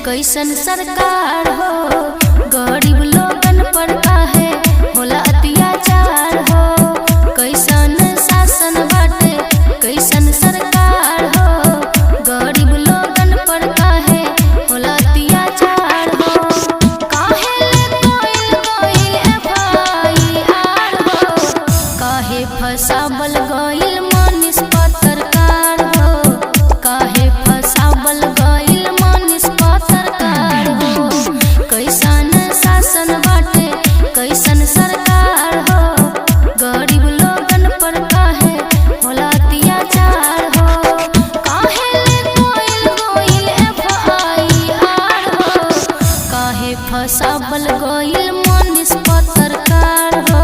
कैसन सरकार हो, गरीब लोगन पर काहे होला अत्याचार हो। कैसन शासन बाटे कैसन सरकार हो, गरीब लोगन पर काहे होला अत्याचार हो। काहे ले कोइल कोइल एफआईआर हो, काहे फसावल गइल मनीष पत्रकार हो, काहे फसावल गइल मनीष पत्रकार हो। कैसन शासन बाटे कैसन सरकार हो, गरीब लोगन पर काहे होला अत्याचार हो। काहे ले कोइल कोइल एफआईआर हो, काहे फसावल गइल मनीष पत्रकार हो।